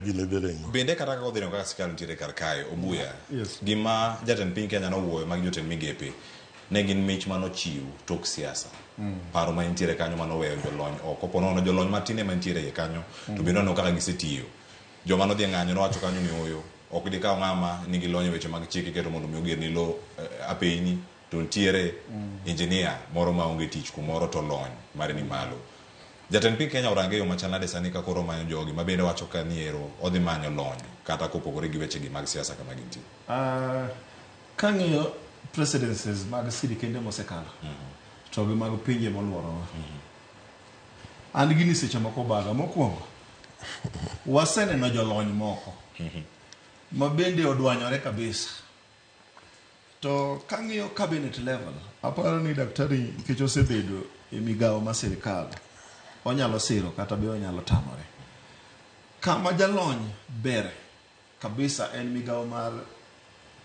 Gini dhi ringo. Bende kata kaka odhi ringo kaka sirkal nitiere kar kae, Obuya, Yes. gima jatend piny Kenya nowuoyo mag jotend migepe ne gin mich manochiw tok siasa. Paro ma nitiere kanyo manoweyo jolony oko. Po nono jolony matin ema nitiere iye kanyo to bende waneno kaka gisetiyo. Joma nodhi e ng'anyo nowacho kanyo ni ooyo, ok dikaw ng'ama nigi lony e weche mag chik iketo mondo mi ogerni lo eh, apeyni to nitiere engineer moro ma onge tich kumoro to lony mare ni malo. Jatend piny Kenya orange yo machal nade sani ka koro omanyo jogi ma bende wacho ka ni ero odhi manyo lony kata kopogore gi weche gi mag siasa kama gintie. Kang'iyo presidencies mag sirikende mosekalo to gi mag pinje moluorowa, an gini seche moko baga. Mokwongo, waseneno jolony moko ma bende odwanyore kabisa. To kang'iyo cabinet level, aparo ni daktari nikech osebedo e migawo mar sirikal, onyalo siro kata be onyalo tamore. Kama jalony ber kabisa en migawo mar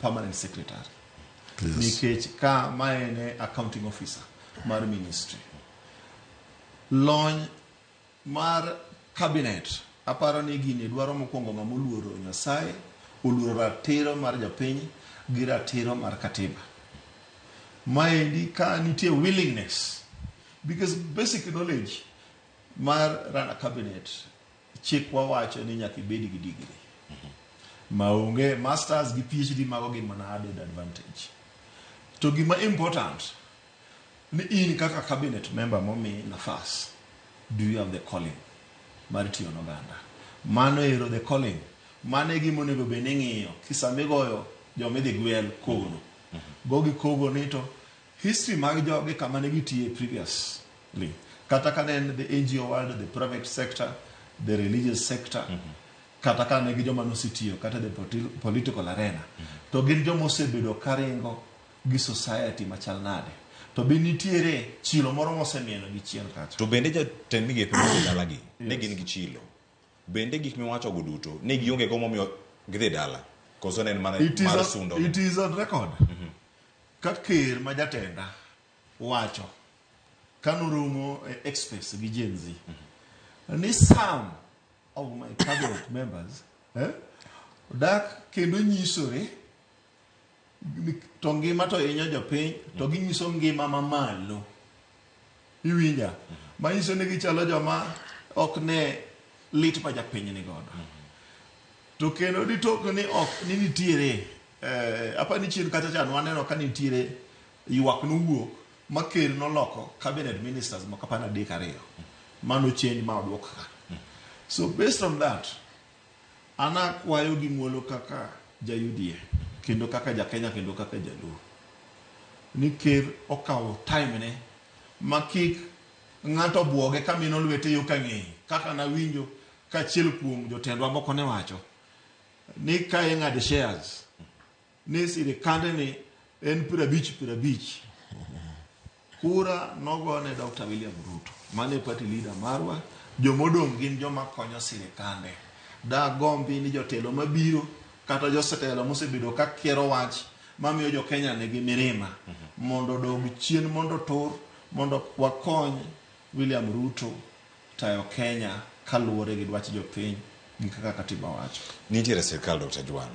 permanent secretary. Nikech ka ma en e accounting officer mar ministry. Lony mar cabinet aparo ni gini dwaro mokwongo ng'ama oluoro Nyasaye, oluoro ratiro mar jopiny gi ratiro mar katiba. Maendi ka nitie willingness because basic knowledge mar run a cabinet chikwa wacho ni nyaka ibed gi degree. Maonge masters gi PhD mago gin mana added advantage. To gima important ni in kaka cabinet member momi nafas, do you have the calling mar tiyo ne oganda? Mano ero the calling. Mano e gima onego bed ni ing'iyo kisama igoyo joma idhi gwel kono. Gogi kogo ni to history mag jogi kama ne gitiye previously. Kata ka ne en the NGO world, the private sector, the religious sector, kata ka ne gi joma nosetiyo kata the political arena. To gin joma osebedo karingo gi society machal nade? To be nitiere chilo moro mosemieno gi chien kacha? To bende jatend migepe modhi dalagi ne gin gi chilo. Bende gik miwacho go duto ne gionge go momiyo gidhi dala? Koso ne en mana It is mar on, sundo? it is on record. Ka ker ma jatenda wacho kanoromo e Express gi Gen Z ni some of my cabinet members dak kendo nyisore to ngima to hinyo jopiny to ginyiso ngima mamalo iwinja manyiso ni gichalo joma ok ne lit ma japiny ni godo to kendo ditok ni ok ni nitiere apa ni chien kacha cha waneno ka nitiere ywak nowuok ma ker noloko cabinet ministers moko apani adek ariyo mano change ma oduok ka so based on that an akwayo gi muolo kaka ja UDA kendo kaka ja Kenya kendo kaka jaluo ni ker okawo time ne ma kik ng'ato buoge ka mino lwete yo ka ng'eye kaka nawinjo ka achiel kuom jotendwa moko ne wacho ni ka ing'ado shares ni sirikande ni en 50 50 kura nogone Dr. William Ruto mano e party leader marwa jomodong' gin joma konyo sirikande dagombi ni jotelo mabiro kata josetelo mosebedo ka kiero wach mamiyo jo Kenya nigi mirima mondo odog chien mondo otur mondo wakony William Ruto tayo Kenya kaluwore gi dwach jopiny gi kaka katiba wacho. Nitiere sirkal Dr. Juan.